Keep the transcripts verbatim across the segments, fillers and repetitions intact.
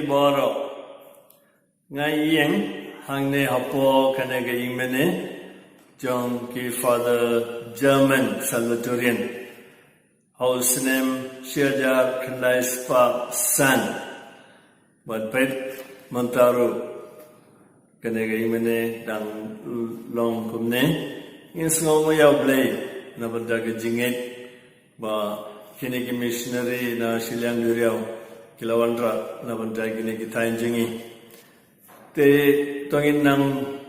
Baroh. Nga ïeng hangne hapoh kane ka ïingmane jong ki Father German Salvatorian. Ha u snem shi hajar khyndai spah san. Bad peit mynta ruh kane ka ïingmane dang long kumne. Ngin sngewnguh ïa U Blei na bynta ka jingngeit ba kine ki missionary na shiliang duriaw ki la wanrah na bynta kine ki thaiñ jong ngi. Te to ngin nang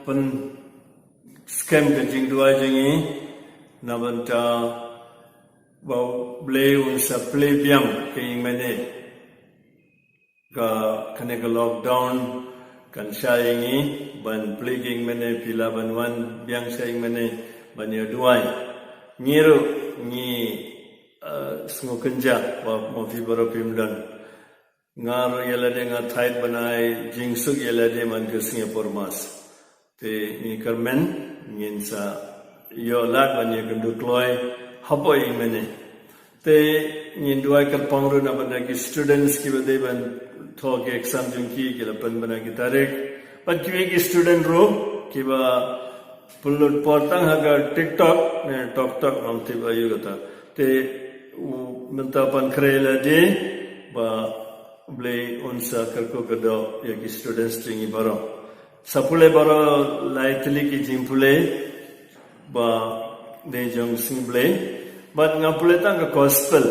pynskhem ka jingduwai jong ngi na bynta ba U Blei un sa plie biang ka ïingmane. Ka kane ka lockdown kan shah ïa ngi ban plie ka ïingmane, phi lah ban wan biang sha ïingmane ban ïa duwai. Ngi ruh ngi, eh, sngewkynjah ba ma phi baroh phim don. Nga ruh ïa lade nga thait ban ai jingsuk ïa lade man ka sngi por Mass. Te ngi kyrmen ngin sa ïoh lad ban ïakynduh kloi hapoh ïingmane. Te ngin duwai kyrpang ruh na bynta ki students kiba dei ban thoh ki exam jong ki, ki la pynbna ki tarik. Bad kiwei ki student ruh kiba pynlut por tang ha ka TikTok ne TokTok, ngam tip aïu kata. Te u mynta pynkhreh ïa lade ba U Blei un sa kyrkhu kyrdoh ïa ki students jong ngi baroh. Sa pule baroh lai tylli ki jingpule ba dei jong u Blei. Bad nga pule tang ka gospel.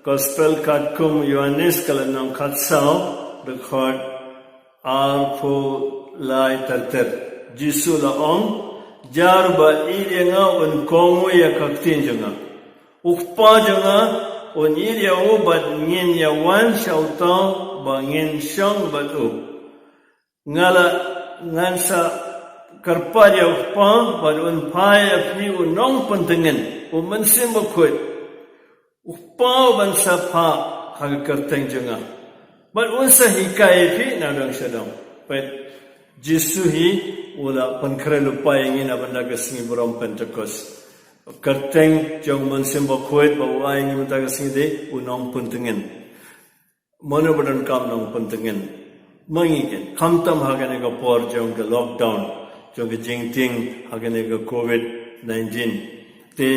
Gospel katkum u Ïoannis ka lynnong khatsaw, dkhot arphew lai ter ter. Jisu la ong, jar uba ïeit ïa nga un kohnguh ïa ka ktien jong nga. U Kpa jong nga un ïeit ïa u bad ngin ïa wan sha uta ba ngin shong bad u. Nga la, ngan sa kyrpad ïa u Kpa bad un phah ïa phi u nongpyntngen, u Mynsiem Bakhuid. U Kpa uban sa phah ha ka kyrteng jong nga. Bad un sa hikai ïa phi na dong sha dong. Peit, Jisu hi u la pynkhreh lypa ïa ngi na bynta ka sngi burom Pentekost. Kyrteng jong u Mynsiem Bakhuid ba u ai ïa ngi mynta ka sngi dei u nongpyntngen. Mano ba donkam nongpyntngen? Ma ngi ken, khamtam ha kane ka por jong ka lockdown, jong ka jingtieng ha kane ka covid nineteen. Te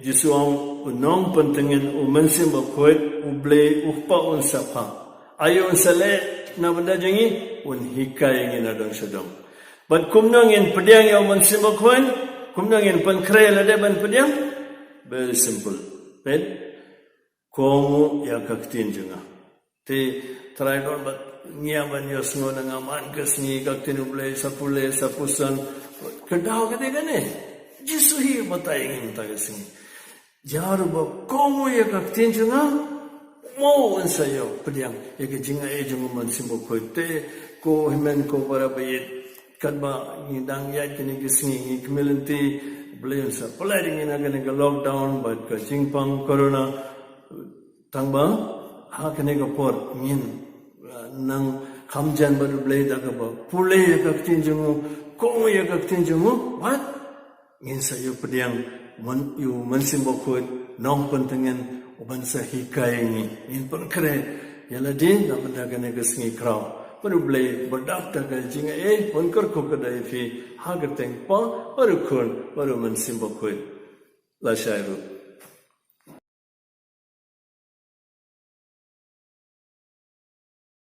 Jisu ong u nongpyntngen, u Mynsiem Bakhuid, U Blei u Kpa un sa phah. Aïu un sa leh na bynta jong ngi? Un hikai ïa ngi na dong sha dong. Bad kumno ngin pdiang ïa u Mynsiem Bakhuid? Kumno ngin pynkhreh ïa lade ban pdiang? Very simple. Peit, kohnguh ïa ka ktien jong nga. Te Trai don bad ngi ïa ban ïohsngew na nga man ka sngi ka ktien U Blei, sa pule sa puson. Ka daw ka dei kane. Jisu hi u batai ïa ngi mynta ka sngi. Jar uba kohnguh ïa ka ktien jong nga, mo un sa ïoh pdiang ïa ka jingai jong u Mynsiem Bakhuid. Te ko hynmen ko para baieit, katba ngi dang ïaid kine ki sngi, ngi kyrmen lynti U Blei un sa pynlait ïa ngi na kane ka lockdown bad ka jingpang corona. Tang ba ha kane ka por ngin, uh, nang kham jan bad U Blei da kaba pule ïa ka ktien jong u, kohnguh ïa ka ktien jong u, bad ngin sa ïoh pdiang mon ïa u Mynsiem Bakhuid, nongpyntngen, uban sa hikai ïa ngi. Ngin pynkhreh ïa lade na bynta kane ka sngi khraw. Bad U Blei ba dak da ka jingai un kyrkhu kyrdoh ïa phi ha ka kyrteng u Kpa bad u Khun bad u Mynsiem Bakhuid. Lashai ruh.